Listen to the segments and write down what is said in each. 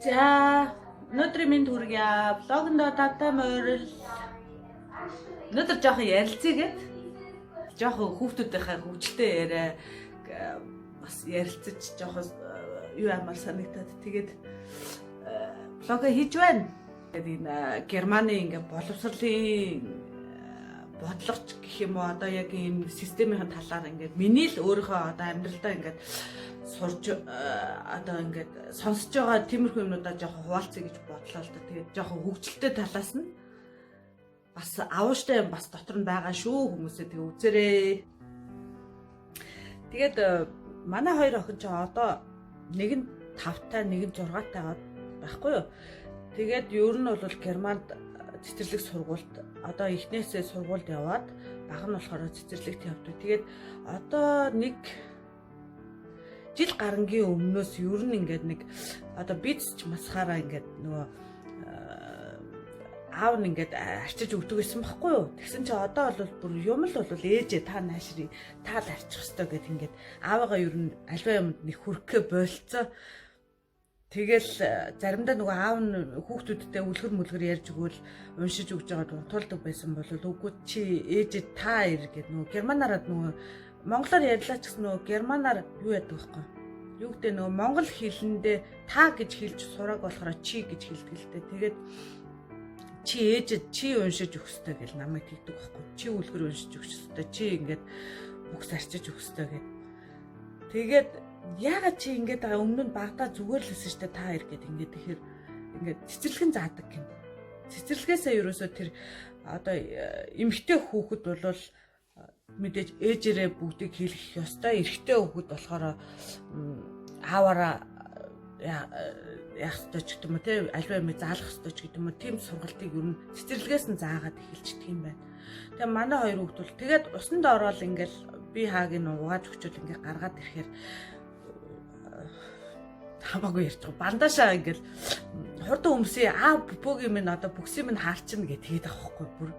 За, өнөөдрийн мэнд хүргье. Vlog-ондоо тавтай морил. Өнөөдөр жоохон ярилцъя гээд жоохон хүүхдүүдийнхээ хөгжилтэй яриа бас ярилцаж жоохон юу ямар санагтаад тэгээд vlog хийж байна. Тэгээд энэ Германы ингээ боловсролын бодлогоч гэх юм уу, одоо яг ийм системийн талаар ингээд миний л өөрийнхөө одоо амьдралдаа ингээд сурж одоо ингээд сонсож байгаа тиймэрхүү юмнуудаа жоохон хуваалцъя гэж бодлоо л да. Тэгээд жоохон хөгжилтэй талаас нь бас авууштай юм бас дотор нь байгаа шүү, хүмүүсээ тэгээ үзээрэй. Тэгээд манай хоёр охин ч одоо нэг нь 5-тай, нэг нь 6-тай байхгүй юу? Тэгээд ер нь бол Германд цэцэрлэг сургуульд одоо эхнээсээ сургуульд яваад, бага нь болохоор цэцэрлэгт явдаг. Тэгээд одоо нэг жил гарангийн өмнөөс ер нь ингээд нэг одоо биз ч масхаараа ингээд нөгөө аав нь ингээд арчиж өгдөг байсан байхгүй юу. Тэгсэн чи одоо бол бүр юм л бол ээжээ та наашрыг та л арчих ёстой гэд ингээд аавыгаа ер нь альва юмд нэг хүрхээ болцоо. Тэгэл заримдаа нөгөө аав нь хүүхдүүдтэй үлгэр мүлгэр ярьж өгвөл уншиж өгж байгаад унтуулдаг байсан бол үгүй, чи ээжээ та ир гэд нөгөө германаараа, нөгөө монголоор ярьлаа ч гэсэн нөгөө германаар юу яадаг байхгүй юу гэдэг, нөгөө монгол хэлэндээ та гэж хэлж сурааг болохоор чи гэж хэлдэг л дээ. Тэгээд чи ээжээ чи уншиж өгөх ёстой гэл намайг тэгдэг байхгүй. Чи үлгэр уншиж өгөх ёстой. Чи ингээд бүхс арчиж өгөх ёстой гэд. Тэгээд яагаад чи ингээд байгаа, өмнө нь багадаа зүгээр л байсан штэ та хоёр гэд ингээд, тэгэхээр ингээд цэцэрлэгэн заадаг гин. Цэцэрлэгээсээ ерөөсөө тэр одоо эмэгтэй хүүхэд бол мэдээж ээжээрээ бүгдийг хийлгэх ёстой. Эрэгтэй хүүхэд болохоор ааваараа яах ёстой ч гэдэг юм уу, те, альва юм заалах ёстой ч гэдэг юм уу, тийм сургалтыг ер нь цэцэрлэгээс нь заагаад эхэлчихдэг юм байна. Тэгээ манай хоёр хүүхэд бол тэгээд усанд ороод ингээл би хааг нь угааж өгчөөл ингээ гаргаад ирэхээр хамаагүй ярьж байгаа. Бандаашаа ингээл хурдан өмсөө, аа, бөгийн минь одоо бүксийн минь хаарчна гэж тэгээд авахгүй бүр.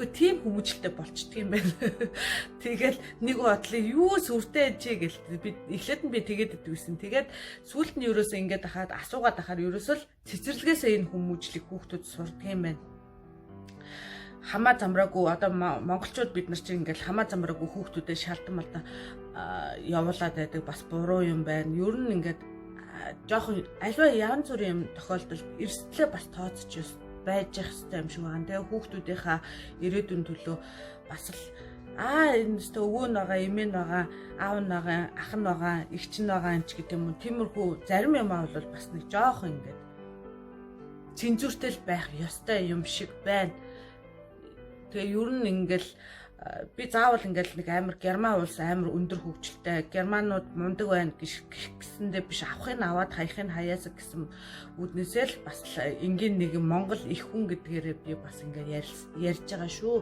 Үгүй, тийм хүмүүжлтэй болчдөг юм байна. Тэгэл нэг бодлоо юу сүртэй чи гэл би эхлээд нь би тэгээд идэв гэсэн. Тэгээд сүүлд нь ерөөсөө ингээд хахад асуугаад ахаар ерөөсөө л цэцэрлэгээсээ энэ хүмүүжлийг хүүхдүүд сурдаг юм байна. Хамаа замраагүй одоо монголчууд бид нар чинь ингээл хамаа замраагүй хүүхдүүдэд шалдан малдан явуулаад байдаг, бас буруу юм байна. Ер нь ингээд жоохон альва янз бүрийн юм тохиолдолд эрсдлээ бас тооцож байж явах хэрэгтэй юм шиг байна. Тэгээ хүүхдүүдийнхаа ирээдүйн төлөө бас л аа энэ өстө өвөө нь байгаа, эмээ нь байгаа, аав нь байгаа, ах нь байгаа, эгч нь байгаа юм ч гэдэг юм уу. Тиймэрхүү зарим юм аа бол бас нэг жоохон ингээд цензуртэй л байх ёстой юм шиг байна. Тэгээ ер нь ингээл би заавал ингээл нэг амар Герман улс амар өндөр хөгжилтэй, германууд мундаг байна гэсэндээ биш, авахыг аваад хаяхыг хаяасаг гэсэн үүднээсээ л бас энгийн нэг монгол их хүн гэдгээрээ би бас ингээд ярьж байгаа шүү.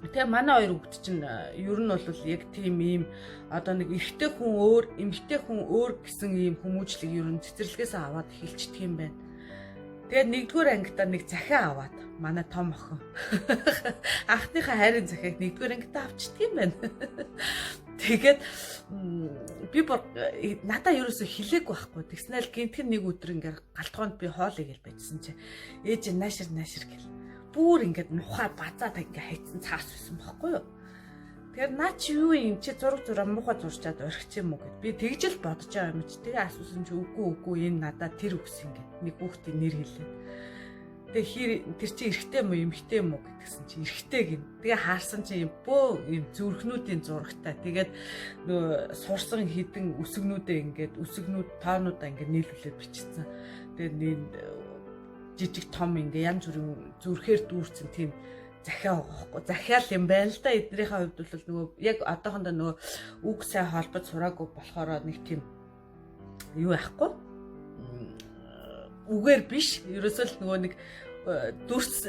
Тэгээ манай хоёр хүүхэд чинь ер нь бол яг тийм ийм одоо нэг эрэгтэй хүн өөр, эмэгтэй хүн өөр гэсэн ийм хүмүүжлэг ер нь цэцэрлэгээс аваад эхэлчихдэг юм байна. Тэгээд нэгдүгээр ангидаа нэг захиа аваад манай том охин анхныхаа хайрын захиаг нэгдүгээр ангидаа авчдаг юм байна. Тэгээд би бүр надаа ерөөсө хэлээгүй байхгүй. Тэгснээр гинтхэн нэг өдөр ингээд галтгоонд би хоол игээл байжсан чи ээж наашир наашир гэл бүр ингээд нухаа базаад ингээд хайцсан цаас байсан байхгүй юу. Тэгэхээр наа чи юу юм, чи зураг зураа муухай зурчаад орхич юм уу гэд би тэгж л бодож байгаа юм чи. Тэгээ асуусан чи үгүй, үгүй, энэ надад тэр өгсөн гэд нэг хүүхдийн нэр хэлээд. Тэгээ хэр тэр чи эрэгтэй юм уу, эмэгтэй юм уу гэдгсэн чи эрэгтэй гин. Тэгээ хаарсан чи юм бөө юм зүрхнүүдийн зурагтай. Тэгээд нөгөө сурсан хідэн үсгнүүдээ ингээд үсгнүүд тоонуудаа ингээд нийлүүлээд бичсэн. Тэгээд нэг жижиг том ингээд янз бүрийн зүрхээр дүүрсэн тийм захиа байгаа байхгүй. Захиал юм байна л да. Эднийхээ хувьд бол нөгөө яг одоохондоо нөгөө үг сайн холбож сураагүй болохоор нэг тийм юу байхгүй. Үгээр биш. Ерөөсөө л нөгөө нэг дүрс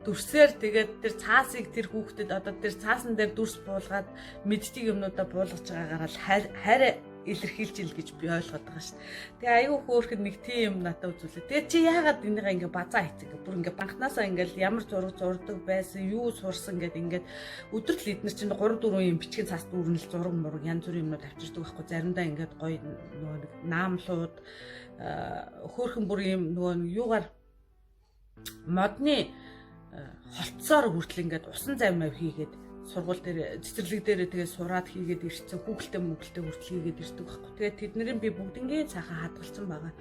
дүрсээр тэгээд тэр цаасыг тэр хүүхдэд одоо тэр цаасан дээр дүрс буулгаад мэддэг юмнуудаа буулгаж байгаагаараа л хайр илэрхийлж ил гэж би ойлгоод байгаа шүү дээ. Тэгээ айгүй хөөрхөн нэг тийм юм надад үзүүлээ. Тэгээ чи яагаад энийгээ ингээ базаа хийцэн ингээ бүр ингээ банкнасаа ингээл ямар зураг зурдаг байсан, юу сурсан гэд ингээд өдөрт л эднэр чинь 3 4 юм бичгийн цаас дүүрэн л зураг мураг янз бүрийн юмнууд авчирдаг байхгүй. Заримдаа ингээд гоё нөгөө нэг наамлууд хөөрхөн бүр юм нөгөө юугаар модны холцоор хүртэл ингээд усан зав мав хийгээд сургууль дээр цэцэрлэг дээр тэгээ сураад хийгээд ирсэн хүүхэлтэй мөглөлтэй хүртэл хийгээд ирдэг байхгүй. Тэгээд тэднэрийн би бүгднгийн цаахан хадгалсан байгаа.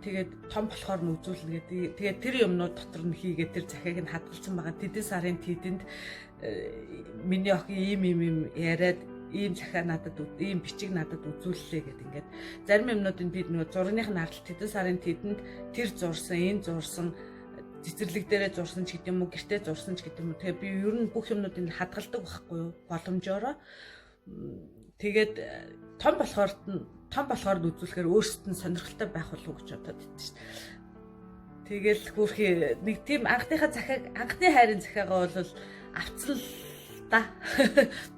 Тэгээд том болохоор нь үзүүлнэ гэдэг. Тэгээд тэр юмнууд дотор нь хийгээд тэр захиаг нь хадгалсан байгаа. Тэдэн сарын тэдэнд миний охин ийм ийм юм яриад ийм захиа надад ийм бичиг надад үзүүллээ гэд ингээд зарим юмнуудыг би нөгөө зургных нь хардл тэдэн сарын тэдэнд тэр зурсан, энэ зурсан цэцэрлэг дээрээ зурсан ч гэдэг юм уу, гэртээ зурсан ч гэдэг юм уу. Тэгээ би ер нь бүх юмнуудыг хадгалдаг байхгүй юу? Боломжоороо. Тэгээд том болохоор нь үзүүлэхээр өөрсдөд нь сонирхолтой байх болов уу гэж бодоод идэв шүү дээ. Тэгэл хүүхий нэг тийм анхныхаа захиаг, анхны хайрын захиагаа бол авцсан л да.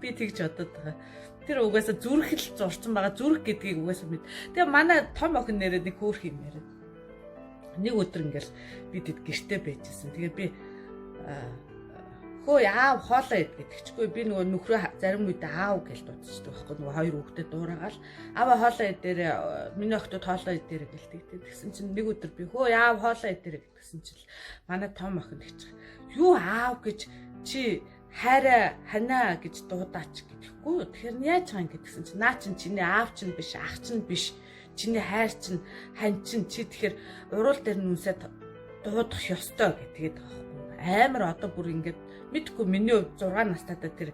Би тэгж бодоод байгаа. Тэр угаасаа зүрх л зурцсан байгаа. Зүрх гэдгийг угаасаа мэд. Тэгээ манай том охин нэрээ нэг хөөх юм яриад. Нэг өдөр ингээл би тэд гэрте байжсэн. Тэгээ би хөө аав хоолоо ид гэдэгчгүй би нөгөө нөхрөө зарим үед аав гэж дуудчихдаг байхгүй нөгөө хоёр хүүхдэд дуурайгаал аава хоолоо ид дээр миний охтууд хоолоо ид дээр гэлдэг. Тэгсэн чинь нэг өдөр би хөө аав хоолоо ид дээр гэдгсэн чинь манай том охин тэгчих. Юу аав гэж чи хайраа ханаа гэж дуудаач гэдэхгүй. Тэгэхээр яаж байгаа юм гэдгсэн чинь наа чин чиний аав чин биш ах чин биш чиний хайр чин хань чин чи тэгэхээр уруул дээр нь үнсээд дуудах ёстой гэдгээд байгаа байхгүй. Амар одоо бүр ингээд мэдхгүй миний хувьд 6 настайдаа тэр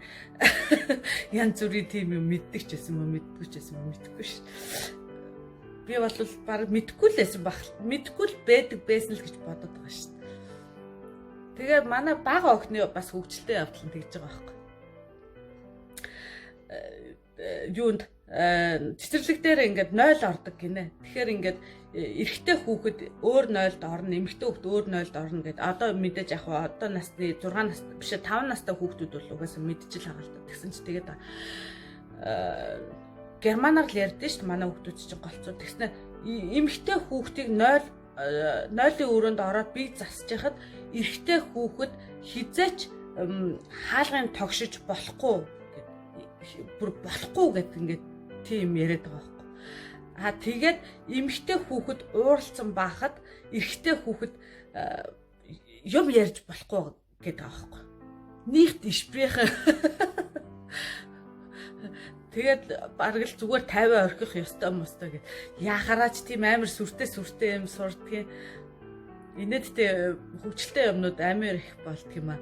янз бүрийн тийм юм мэддэг ч байсан юм мэддэггүй ч байсан юм мэдхгүй ш. Би бол баг мэдхгүй л байсан баг. Мэдхгүй л байдаг байсан л гэж бодод байгаа ш. Тэгээ манай бага охины бас хөгжилтэй явдал нь тэгж байгаа байхгүй. Юунд цэцэрлэг дээр ингээд 0 ордог гинэ. Тэгэхээр ингээд эрэгтэй хүүхэд өөр 0-д орно, эмэгтэй хүүхэд өөр 0-д орно гэд. Одоо мэдээж яг одоо насны 6 нас биш 5 настай хүүхдүүд бол угаасаа мэдчихэл байгаа л та. Тэгсэн чи тэгээд германаар л ярьдэн шүү дээ манай хүүхдүүд чинь голцоо. Тэгснэ эмэгтэй хүүхдийг 0-ийн өрөөнд ороод бие засаж яхад эрэгтэй хүүхэд хизээч хаалгын тогшиж болохгүй гэд бүр болохгүй гэд ингээд тийм яриад байгаа байхгүй. А тэгээд эмэгтэй хүүхэд ууралцсан байхад эрэгтэй хүүхэд юм ярьж болохгүй гэдэг байгаа байхгүй. Нийгт ишбрийнхэн тэгээд бараг л зүгээр 50 орхих ёстой мостой гэд. Яхараач тийм амар сүртэй юм сурдгийн. Инээдтэй хөгжилтэй юмнууд амар их болдг юм аа.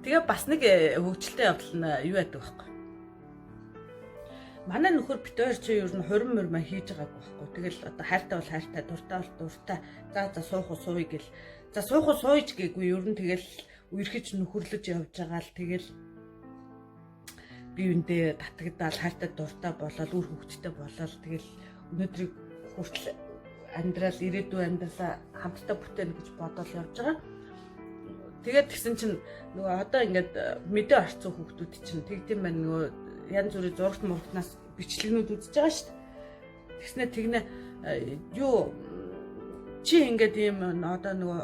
Тэгээ бас нэг хөгжилтэй явдал нь юу яадаг байхгүй. Манай нөхөр бит хоёр чи ер нь хурим мурмаа хийж байгаагүй байхгүй. Тэгэл одоо хайртай бол хайртай, дуртай бол дуртай. За суух уу сууя гэл. За суух уу сууйч гээгүй. Ер нь тэгэл үерхэж нөхөрлөж явж байгаа л тэгэл би юундээ татагдаал хайртай дуртай болол үр хөвгттэй болол тэгэл өнөөдрийг хүртэл амьдрал ирээдүйн амьдралаа хамтдаа бүтээнэ гэж бодоол явж байгаа. Тэгээд тэгсэн чинь нөгөө одоо ингээд мэдээ орцсон хүүхдүүд чинь тэгдэм байна нөгөө янз бүрийн зурагт мурагтнаас бичлэгнүүд үзэж байгаа шүү дээ. Тэгснэ тэгнэ юу чи ингээд ийм одоо нөгөө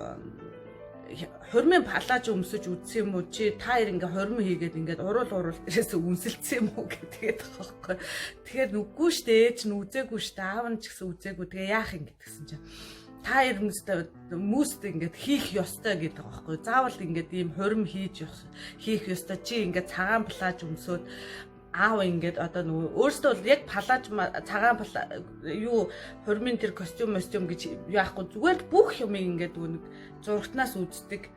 хурмын палаж өмсөж үзсэн юм уу чи та хоёр ингээ хурим хийгээд ингээд уруул дээрээс үнсэлцсэн юм уу гэдгээд байгаа байхгүй. Тэгэхээр нүггүй шүү дээ ээж нь үзээгүй шүү дээ аав нь ч гэсэн үзээгүй тэгээ яах юм гэдгсэн чинь та хоёр хүмүүст ингээд хийх ёстой гэдэг байгаа байхгүй. Заавал ингээд ийм хурим хийх ёстой. Чи ингээд цагаан плаж өмсөөд аав ингээд одоо нөгөө өөрөөсөө бол яг палаж цагаан юу хурмын тэр костюм гэж яахгүй зүгээр л бүх юмыг ингээд нөгөө нэг зурагтнаас үздэг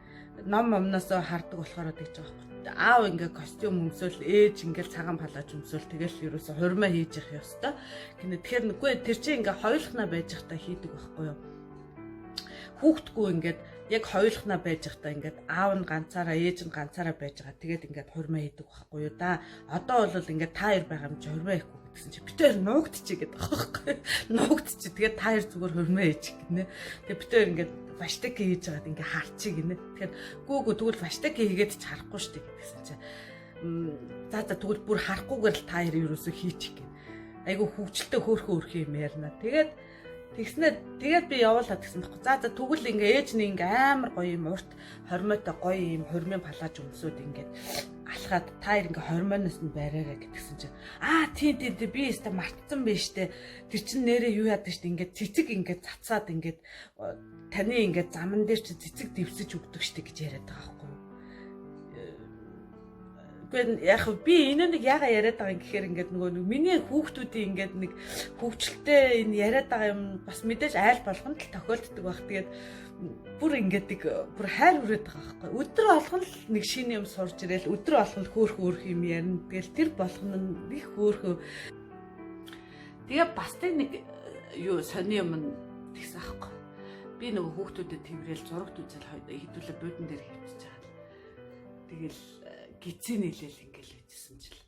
ном момноосоо хардаг болохоор тэгж байгаа байхгүй. Аав ингээд костюм өмсөөл ээж ингээд цагаан палаж өмсөөл тэгэл ерөөсө хурмаа хийж явах ёстой. Гинэ тэгэхээр нүггүй тэр чинь ингээд хоёулахнаа байж байхдаа хийдэг байхгүй юу. Хүүхдгүй ингээд Яг хоёулахнаа байж байхдаа ингээд аав нь ганцаараа, ээж нь ганцаараа байж байгаа. Тэгээд ингээд хурмаа хийдэг байхгүй юу да. Одоо бол ингээд та хоёр байгаа юм чи хурмаа хийхгүй гэсэн чи бид хоёр нуугдчих гэдэг байгаа байхгүй. Нуугдчих. Тэгээд та хоёр зүгээр хурмаа хийчих гинэ. Тэгээд бид хоёр ингээд ваштек хийж байгаад ингээд харчих гинэ. Тэгэхээр гүү гүү тэгвэл ваштек хийгээд ч харахгүй шүү дээ гэсэн чи. За за тэгвэл бүр харахгүйгээр л та хоёр ерөөсөө хийчих гин. Айгу хөвгчлөлтэй хөөхөн өрхөн юм ярина. Тэгээд тэгснэ тэгээд би явуулаад гэсэн байхгүй. За за тэгвэл ингээ ээж нь ингээ амар гоё юм урт хормойтой гоё юм хормын палаж өмсөөд ингээд алхаад та хоёр ингээ хормоноос нь бариараа гэдгсэн чинь аа тийм тийм тийм би өстө мартсан байж тээ. Тэр чин нэрээ юу яадаг штэ ингээд цэцэг ингээд цацаад ингээд таны ингээд заман дээр чи цэцэг дэвсэж өгдөг штэ гэж яриад байгаа байхгүй юу. Үгүй яг би энэ нэг яага яриад байгаа юм гэхээр ингээд нөгөө нэг миний хүүхдүүдийн ингээд нэг хөвчлөлтэй энэ яриад байгаа юм бас мэдээж айл болгонд л тохиолддог байх. Тэгээд бүр ингээд нэг бүр хайр хүрээд байгаа байхгүй. Өдөр болгон л нэг шинэ юм сурж ирээл өдөр болгон л хөөх хөөх юм ярина. Тэгэл тэр болгоно нь нэг хөөхөө. Тэгээ бас тэг нэг юу сони юм тэгсэн аахгүй. Би нөгөө хүүхдүүдэд тэрэл зурагт үзэл хэдүүлээ буудан дээр хөвчөж байгаа. Тэгэл гизээ нийлээл ингээл байжсэн чил.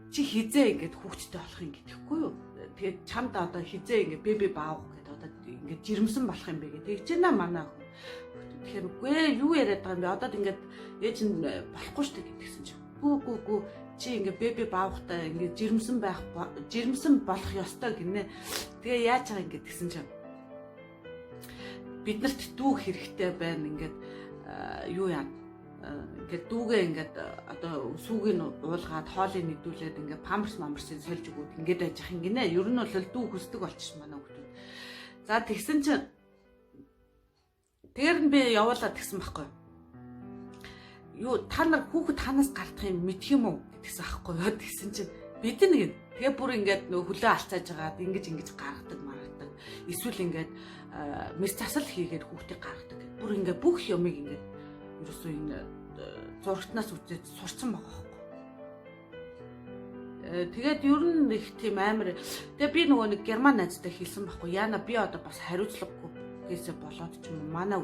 Чи хизээ ингээд хүүхдтэй болох юм гэдэхгүй юу? Тэгээд чамд одоо хизээ ингээд беби баав гэдэг одоо ингээд жирэмсэн болох юм бэ гэдэг. Тэгж нэ манай хүн. Тэгэхээр үгүй юу яриад байгаа юм бэ? Одоо ингээд ээж нь болохгүй шүү дээ гэдгсэн чи. Гүү гүү гүү чи ингээд беби баавхтай ингээд жирэмсэн байх жирэмсэн болох ёстой гинэ. Тэгээ яаж байгаа ингээд тэгсэн чи. Биднэрт дүү хэрэгтэй байна ингээд юу яа ингээд дүүгээ ингээд одоо сүүгийг уулгаад хоолыг нэгдүүлээд ингээд памперс мамперсыг сольж өгөөд ингээд байж ах юм гинэ. Ер нь бол дүү хүсдэг болчих манай хүмүүс. За тэгсэн чинь тэр нь би явуулаад тэгсэн байхгүй. Юу та нар хүүхэд танаас гардах юм мэдх юм уу гэдгсэн аахгүй юу. Тэгсэн чинь бид нэг тэгээ бүр ингээд нөө хөлөө алцааж агаад ингэж ингэж гаргадаг маргадаг. Эсвэл ингээд мэс засал хийгээд хүүхдийг гаргадаг. Бүр ингээд бүх юмыг ингээд ерөөсөө энэ зурагтнаас үзээд сурцсан байгаа байхгүй. Тэгээд ер нь их тийм амар. Тэгээ би нөгөө нэг герман найзтай хэлсэн байхгүй. Яна би одоо бас хариуцлагагүй гэсэ болоод ч юм уу манай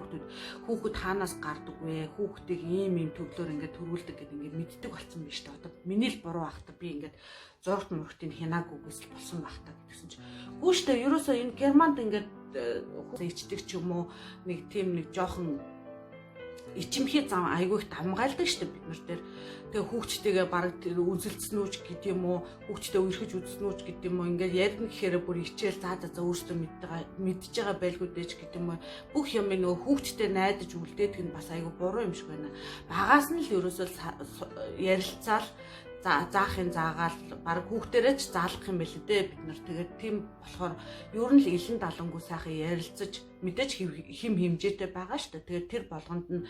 хүүхэд хаанаас гардаг вэ? Хүүхдийг ийм ийм төглөөр ингээд төрүүлдэг гэдэг ингээд мэддэг болсон биз дээ. Одоо миний л буруу ах та би ингээд зурагт мурагтыг хянаагүйгээс л болсон байх та гэдгсэн чи. Гүү штэ ерөөсөө энэ германд ингээд ичдэг ч юм уу нэг тийм нэг жоохон ичимхий зам айгүй их давмгайлдаг штэ бид нар дээр. Тэгээ хүүхчтэйгээ бараг тэр үнсэлцсэн үү ч гэдэг юм уу, хүүхчтэй үерхэж үзсэн үү ч гэдэг юм уу, ингээд ярина гэхээр бүр ичээл за за за өөртөө мэдж байгаа байлгүй дээ ч гэдэг юм уу. Бүх юм нөгөө хүүхчтэй найдаж үлдээдэг нь бас айгүй буруу юм шиг байна. Багаас нь л ерөөсөө ярилцаал заахын заагаал баг хүүхдэрээ ч заалгах юм байл дээ бид нар. Тэгээд тийм болохоор ер нь л илэн далангуу сайхан ярилцаж мэдээж хим хэмжээтэй байгаа шүү дээ. Тэгээд тэр болгонд нь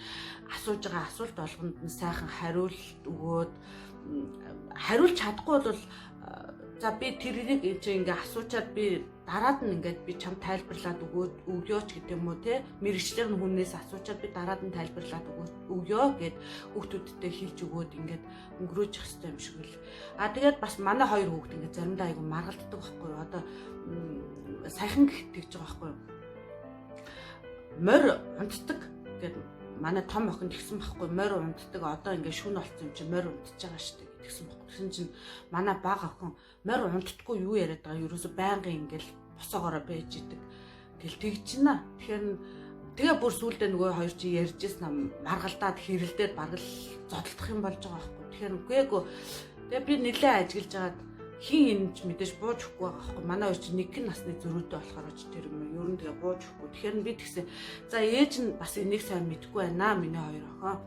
асууж байгаа асуулт болгонд нь сайхан хариулт өгөөд хариулж чадахгүй бол за би тэрнийг энэ чинь ингээ асуучаад би дараад нь ингээд би чам тайлбарлаад өгөөч гэдэг юм уу те мэрэгчлэр нь хүнээс асуучаад би дараад нь тайлбарлаад өгөө гэд хүүхдүүдтэй хэлж өгөөд ингээд өнгөрөөж явах хэрэгтэй юм шиг л. А тэгээд бас манай хоёр хүүхд ингээд заримдаа айгу маргалддаг байхгүй юу. Одоо саяхан тэгж байгаа байхгүй юу. Морь унтдаг гэд манай том охин тэгсэн байхгүй морь унтдаг одоо ингээд шүн болцсон юм чи морь унтж байгаа шүү дээ тэгсэн байхгүй. Тэгсэн чинь манай бага охин морь унтдаггүй юу яриад байгаа ерөөсө байнгын ингээл босоогоороо байж идэг. Тэгэл тэгчнэ. Тэгэхээр тэгээ бүр сүулдэ нөгөө хоёр чи ярьжсэн маргалдаад хэрэлдээд бараг л зодтолдох юм болж байгаа байхгүй. Тэгэхээр үгүйгөө тэгээ би нэлээ ажиглаж хагаад хин энэ ч мэдээж бууж өгөхгүй байгаа байхгүй. Манай хоёр чи нэгэн насны зөрүүтэй болохоор ч тэр юм ер нь тэгээ бууж өгөхгүй. Тэгэхээр би тэгсэн за ээж нь бас энийг сайн мэдэхгүй байна миний хоёр охин.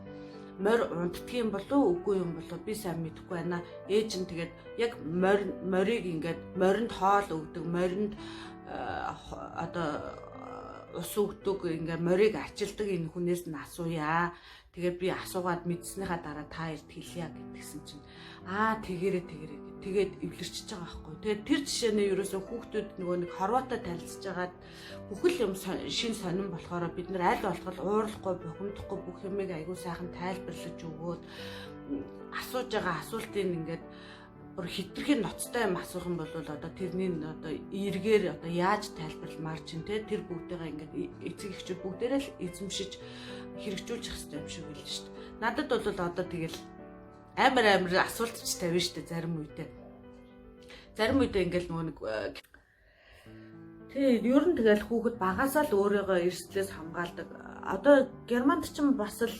Морь унтдаг юм болов үгүй юм болов би сайн мэдэхгүй байна. Ээж нь тэгээд яг морийг ингээд моринд хоол өгдөг, моринд одоо ус өгдөг, ингээд морийг арчилдаг энэ хүнээс нь асууя. Тэгээд би асуугаад мэдснийхаа дараа та эрт хэлье гэдгсэн чинь аа тэгэрэ тэгэрэ тэгээд эвлэрчиж байгаа байхгүй. Тэгээд тэр жишээний ерөөсөө хүүхдүүд нөгөө нэг хорвоотой танилцж байгаад бүхэл юм шин сонин болохоор бид нар аль болох уурлахгүй, бухимдахгүй бүх юмыг айгуу сайхан тайлбарлаж өгөөд асууж байгаа асуултыг ингээд Бүр хитрхи ноцтой юм асуух юм бол одоо тэрний одоо эргээр одоо яаж тайлбарламаар чинь те, тэр бүгдээгээ ингээд эцэг эхчүүд бүгдээрээ л эзэмшиж хэрэгжүүлж явах хэрэгтэй юм шиг байл шүү дээ. Надад бол одоо тэгэл амар амар асуулт ч тавина шүү дээ зарим үедээ. Зарим үедээ ингээл нөгөө нэг тий, ер нь тэгэл хүүхэд багасаа л өөрийгөө эрсдлээс хамгаалдаг. Одоо Германд ч бас л,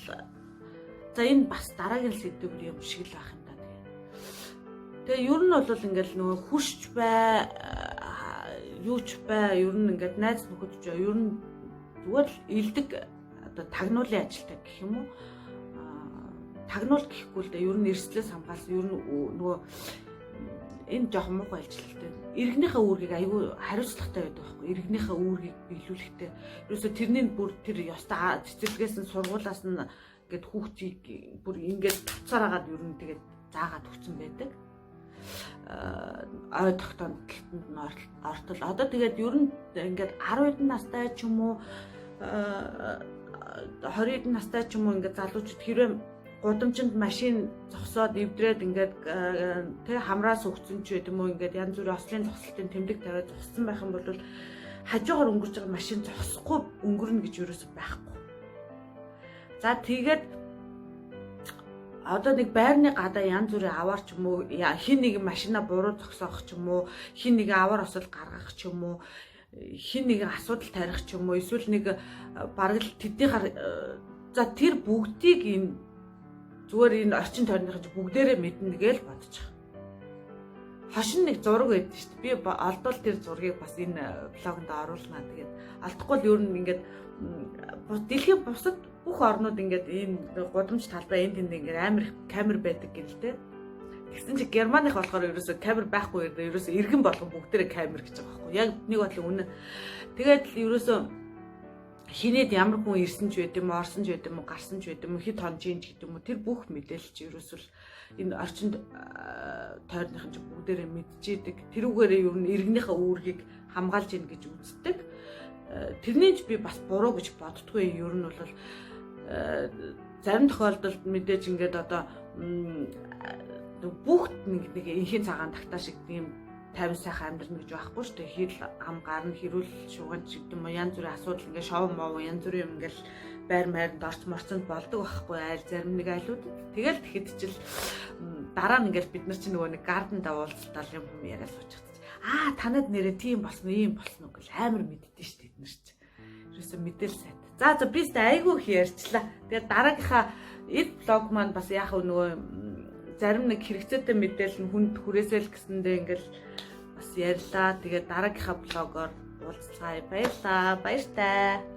за, энэ бас дараагийн сэдэв юм шиг л байх юм да. Тэгээ ер нь бол ингээл нөгөө хурш бай, юу ч бай, ер нь ингээд найз нөхөд ч ер нь зүгээр л элдэг одоо тагнуулын ажилтаа гэх юм уу? Тагнуул гэхгүй л дээ. Ер нь эрсдлээс хамгаалсан. Ер нь нөгөө энэ жоохон муухай хэлчихлээ. Иргэнийхээ үүргийг айгүй хариуцлагатай байдаг байхгүй. Иргэнийхээ үүргийг биелүүлэхтэй. Ерөөсө тэрний бүр тэр ёстой цэцэрлэгээс нь, сургуулаас нь ингээд хүүхдийг бүр ингээд тавцаар агаад ер нь тэгээд заагаад өгсөн байдаг. Ой тогтоонтолтод нь ортол. Одоо тэгээд ер нь ингээд 10 хэдэн настай ч юм уу, 20 хэдэн настай ч юм уу ингээд залуучууд хэрвээ гудамжинд машин зогсоод эвдрээд ингээд тэ хамраас өгцөн ч байд юм уу, ингээд янз бүрийн ослын зогсолтын тэмдэг тавиад зогссон байх юм бол хажуугаар өнгөрч байгаа машин зогсохгүй өнгөрнө гэж юусоо байхгүй. За, тэгээд одоо нэг байрны гадаа янз бүрийн аваар ч юм уу, хин нэг машина буруу зогсоох ч юм уу, хин нэг аваар осол гаргах ч юм уу, хин нэгэн асуудал тарих ч юм уу, эсвэл нэг бараг л тэднийхаар, за, тэр бүгдийг энэ зүгээр энэ орчин тойрныхын бүгдээрээ мэднэ гээл бодчих. Хошин нэг зураг байдаг шүү дээ. Би олдвол тэр зургийг бас энэ блогонд оруулнаа. Тэгээд олдохгүй л ер нь ингээд дэлхийн бусад бүх орнууд ингээд ийм гудамж талбай энэ тэнд ингээд амар их камер байдаг гэл те. Тэгсэн чи Германых болохоор ерөөсө камер байхгүй, ерөөсө иргэн болгон бүгдээрээ камер гэж байгаа байхгүй. Яг нэг бодлоо үнэ. Тэгээд л ерөөсө хинээд ямар хүн ирсэн ч байд юм уу, орсон ч байд юм уу, гарсан ч байд юм уу, хэд хонжийн ч гэдэг юм уу, тэр бүх мэдээлэл чи ерөөсөл энэ орчинд тойрныхан чи бүгдээрээ мэдчихэдэг. Тэрүүгээрээ ер нь иргэнийхээ үүргийг хамгаалж ийн гэж үздэг. Тэрний ч би бас буруу гэж боддгоо. Ер нь бол зарим тохиолдолд мэдээж ингээд одоо бүх нэг нэг энхийн цагаан тагтаа шиг тийм тайван сайхан амьдрна гэж байхгүй шүү дээ. Хэл ам гарна, хэрүүл шуган ч гэдэг юм уу, янз бүрийн асуудал ингээ шов мов янз бүрийн юм ингээл байр майранд орц морцонд болдог байхгүй айл зарим нэг айлуудад. Тэгэл тэгэхэд чил дараа нь ингээл бид нар чинь нөгөө нэг гарден уулзтал юм юм яриа суучих. Аа, танад нэрээ тийм болсон уу, ийм болсон уу гэл амар мэддэн шүү дээ бид нар чинь. Ерөөсө мэдээл сайт. За, би айгүй их ярьчлаа. Тэгээд дараагийнхаа энэ блог маань бас яах вэ, нөгөө зарим нэг хэрэгцээтэй мэдээлэл нь хүнд хүрээсэй л гэсэндээ ингээл бас ярьлаа. Тэгээд дараагийнхаа блогоор уулзцгаая. Баярлаа. Баяртай.